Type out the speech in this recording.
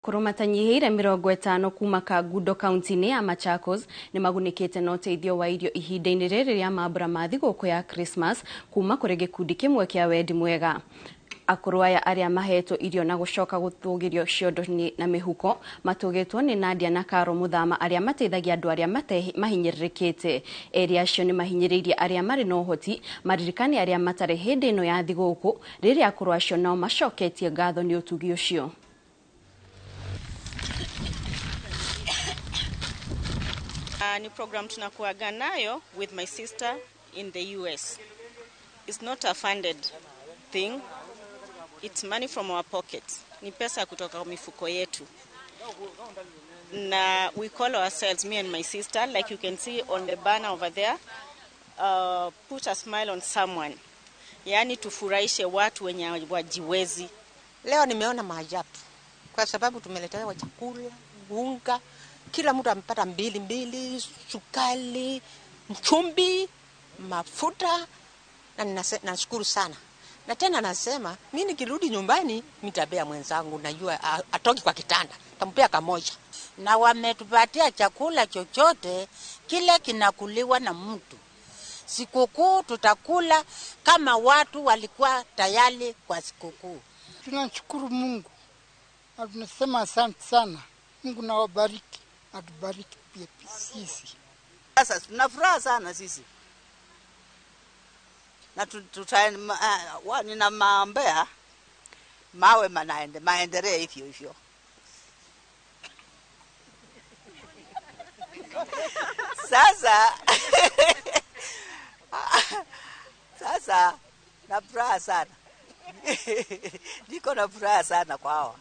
Akũrũ matanyihĩire 50 kuma Kangundo kaunti-inĩ ya Machakos nĩmagunĩkĩte na ũteithio wa irio ihinda-inĩ rĩrĩ rĩa mambura ma thigũkũ ya Christmas kuma kũrĩ gĩkundi kĩmwe kĩa wendi mwega. Akũrũ aya arĩa mahetwo irio na gũcoka gũtũgĩrio ciondo na mĩhuko matũgĩtwo nĩ Nadia na Caro Muthama arĩa mateithagia andũ arĩa mahinyĩrĩrĩkĩte. Erĩ acio nĩ mahinyĩrĩirie arĩa marĩ na ũhoti maririkane arĩa matarĩ hĩndĩ ĩno ya thigũkũ rĩrĩa akũrũ acio nao macoketie ngatho nĩ ũtugi ũcio. Ni program tunakuaga nayo with my sister in the US. It's not a funded thing. It's money from our pockets. Ni pesa kutoka mifuko yetu. Na we call ourselves, me and my sister, like you can see on the banner over there, put a smile on someone. Yani tufurahishe watu wenye wajiwezi. Leo nimeona maajabu kwa sababu tumeletewa chakula, unga, kila mtu amepata mbili mbili, sukari, chumvi, mafuta, na nashukuru sana. Na tena nasema, mimi nikirudi nyumbani nitabea mwenzangu, najua atoki kwa kitanda, tampea kamoja. Na wametupatia chakula chochote kile kinakuliwa na mtu. Sikukuu tutakula kama watu walikuwa tayari kwa sikukuu. Tunashukuru Mungu na tunasema asante sana. Mungu na wabariki, atubariki pia sisi. Sasa tuna furaha sana sisi. Na nina maombea mawe maendelee hivyo hivyo. Sasa sasa na furaha sana. Niko na furaha sana kwa hawa.